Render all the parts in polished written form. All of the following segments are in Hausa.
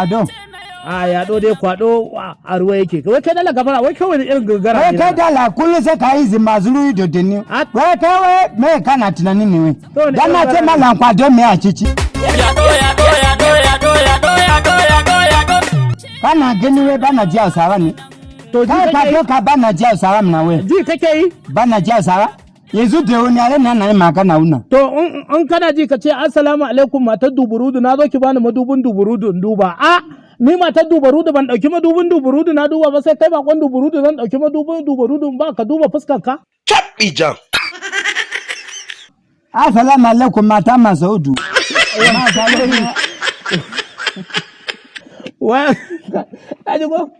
Kwado. A yaɗo dai, kwado a ruwa yake. Wai kai dala gafara, wai kawai irin gangara Wai ne. kai dala, kullum sai ka yi zima zuru ido da ni. A- Wai kai, wai me kana tunani ne wai? To ne Dan na irin ce gara ne. malam kwado me a cici. Kana gani wai bana ji Hausawa ne. To ji Kai ka kake yi? Doka bana ji Hausawa na wai. Ji kake yi? Bana ji Hausawa. Yanzu da wani yare na yi magana wannan. To in kana ji, ka ce assalamu alaikum matar duburudu, na zo ki bani madubin duburudu in duba. A ni matar duburudu ban dauki madubin duburudu na duba ba, sai kai bakon duburudu zan dauki madubin duburudu in ba ka duba fuskar ka. Cabɗi jam. Assalamu alaikum mata Masaudu. Mata. Wa kaji ko?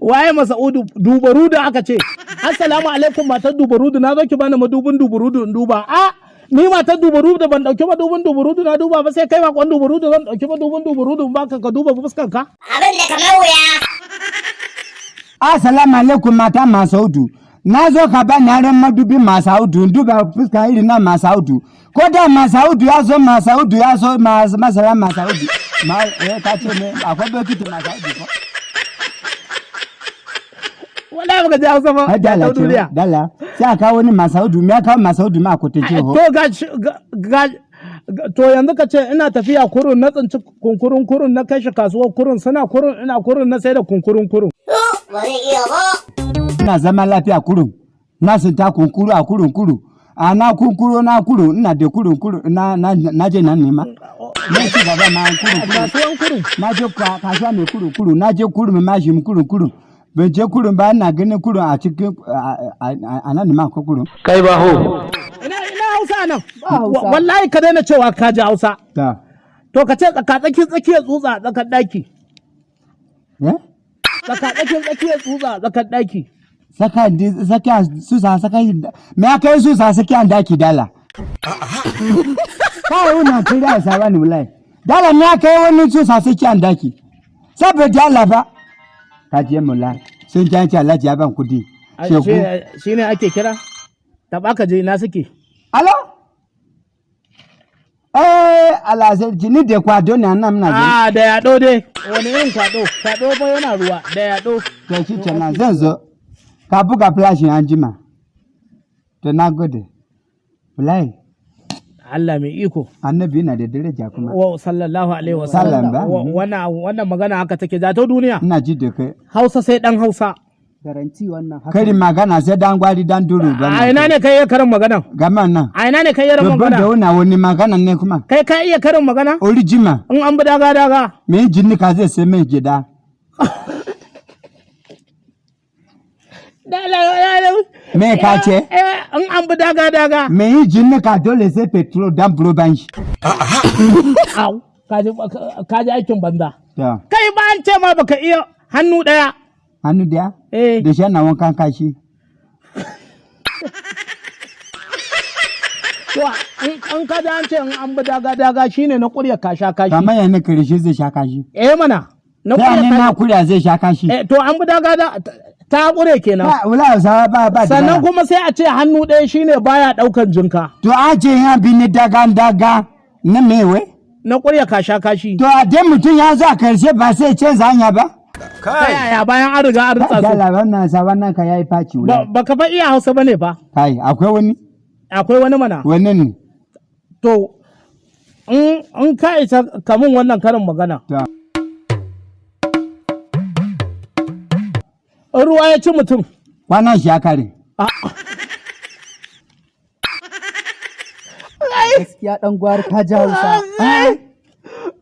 Waye Masa'udu? Dubarudu aka ce. Assalamu alaikum matar dubarudu, na zo ki bani madubin duburudu in duba. A ni matar dubarudu ban dauki madubin duburudu na duba ba, sai kai bakon duburudu zan dauki madubin duburudu in baka ka duba fuskar ka. Abin da kamar wuya. Assalamu alaikum mata Masaudu. Na zo ka bani aron madubi Masaudu in duba fuska irin na Masaudu. Ko da Masaudu ya zo, Masaudu ya zo masara Masaudu. Ma eh ka ce ne akwai bokiti Masaudu ko? Wallahi baka ji Hausa ba. Ai dala ta ce duniya. Dala. Sai a kawo wani Masaudu, me ya kawo Masaudu ma ko ce ho. To ga to yanzu ka ce ina tafiya kurun na tsinci kunkurun kurun, na kai shi kasuwar kurun, suna kurun, ina kurun na sai da kunkurun kurun. Ba zai iya ba. Ina zama lafiya kurun. Na sinta kunkuru a kurun kuru. A na kunkuru na kuru ina da kurun kuru na je nan nema. Na ci gaba ma kurun kuru. Kasuwan kurun. Na je kasuwa mai kuru kuru, na je kuru mai mashi kuru kuru. Ban je kurun ba, ina ganin kurun a cikin a nan ma ko kurun. Kai ba ho. Ina Hausa nan. Hausa. Wallahi ka daina cewa ka ji Hausa. Ta. To ka ce tsaka tsakin tsakiyar tsutsa a tsakar daki. Eh? Tsaka tsakin tsakiyar tsutsa a tsakar daki. Saka saka susa saka me aka yi susa saka daki dala. Kai wannan kira Hausawa ne wallahi. Dala, me aka yi wani susa saka daki? Saboda Allah ba. Ka je mula sun janci Alhaji ya ban kudi. Shegu. Shi ne ake kira? Taɓa ka je ina suke. Alo? Eh, Allah sarki, ni da kwado ne nan muna gani. A da yaɗo dai. Wani irin kwaɗo? Kwaɗo ba yana ruwa da yaɗo. To shi kenan, zan zo. Ka buga flashin an jima. To na gode. Wallahi, Allah mai iko. Annabi yana da daraja kuma. Wa sallallahu alaihi wa Sallam sallam. ba. Wannan magana haka take zato duniya. Ina ji da kai. Hausa sai dan Hausa. Garanti wannan haka. Karin magana sai dan gwari dan duru ba. A ina ne kai iya karin magana? Gama nan. A ina ne kai iya To ban da magana? wannan wani magana ne kuma. Kai ka iya karin magana? Orijima. In an bi daga daga. Me jinni ka zai sai mai gida. Me ka ce? Eh, in an bi daga daga. Me yi jinni ka dole sai petrol dan buro ban shi. Au, ka ji aikin banza. To, Kai ba an ce ma baka iya hannu ɗaya. Hannu daya? Eh. Da shi ana wankan kashi. To in ka ji an ce in an bi daga daga shine na ƙurya kasha kashi. Kamar yana kirishe zai sha kashi. Eh mana. Na Sai ƙurya ne na kashi. kuriya zai sha kashi. Eh, to an bi daga da ta ƙure kenan. Ba wala Hausawa ba Sannan dabara. kuma sai a ce hannu ɗaya shine baya ɗaukan jinka. To an ce ya bi ni daga daga na me wai? Na ƙurya kasha kashi. To a dai mutum ya zo a karshe ba sai canza hanya ba? Ta yaya bayan an riga an ritsa su? Dala, wannan sa wannan ka yayi faci Ba wala. ka fa iya Hausa bane fa. Kai, akwai wani? Akwai wani mana. Wani ne? To in ka isa kamun wannan karin magana. To. In ruwa ya ci mutum. Kwanan shi ya kare. Gaskiya dan gwari ka ji Hausa.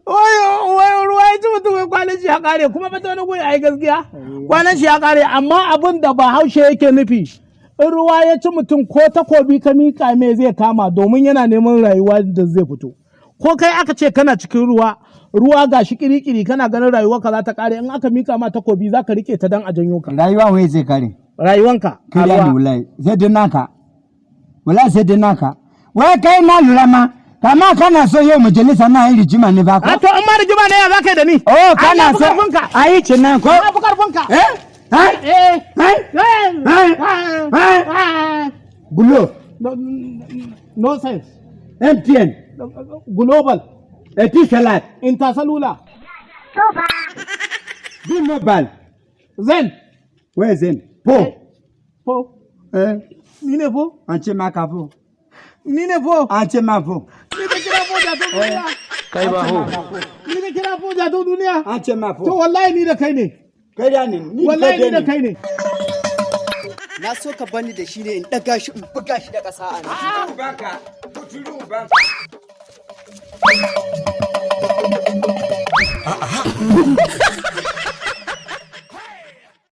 Wai ruwa ya ci mutum, wai kwanan shi ya kare kuma ba ta wani guri ai gaskiya. Kwanan shi ya kare, amma abin da Bahaushe yake nufi, in ruwa ya ci mutum, ko takobi ka miƙa mai zai kama, domin yana neman rayuwa da zai fito. Ko kai aka ce kana cikin ruwa, ruwa gashi kirikiri, kana ganin rayuwarka za ta kare, in aka mika ma takobi za ka rike ta dan a janyo ka. Rayuwa wai zai kare. Rayuwanka a Kiriya ne ruwa. wallahi. Sai dai naka. Wallahi sai dai naka. Wai kai na lura ma kama kana so yau majalisa na yin rijima ne ba ko? A to in ma rigima ne, ya za ka yi da ni? Oh, Ai, kana na fi so karfinka. a yi cinan ko? Na fi karfinka. Eh? Eh? Eh. Eh? Eh. Eh? Eh. Glo. No sense. MTN. Global. Etisalat. Intercellular. Bi mobile. Zen. Wai Zen. Po. Po. Eh. Ni ne po? An ce maka po. Ni ne po? An ce ma po. Ni ka kira po jaton duniya. Kai ba ho. Ni ka kira po jaton duniya. An ce ma To po. wallahi ni da kai ne. Kai da ne. Ni Wallahi ni da kai ne. Na so ka bani da shi ne in ɗaga shi in buga shi da ƙasa a nan. Ubanka. Kuturu ubanka.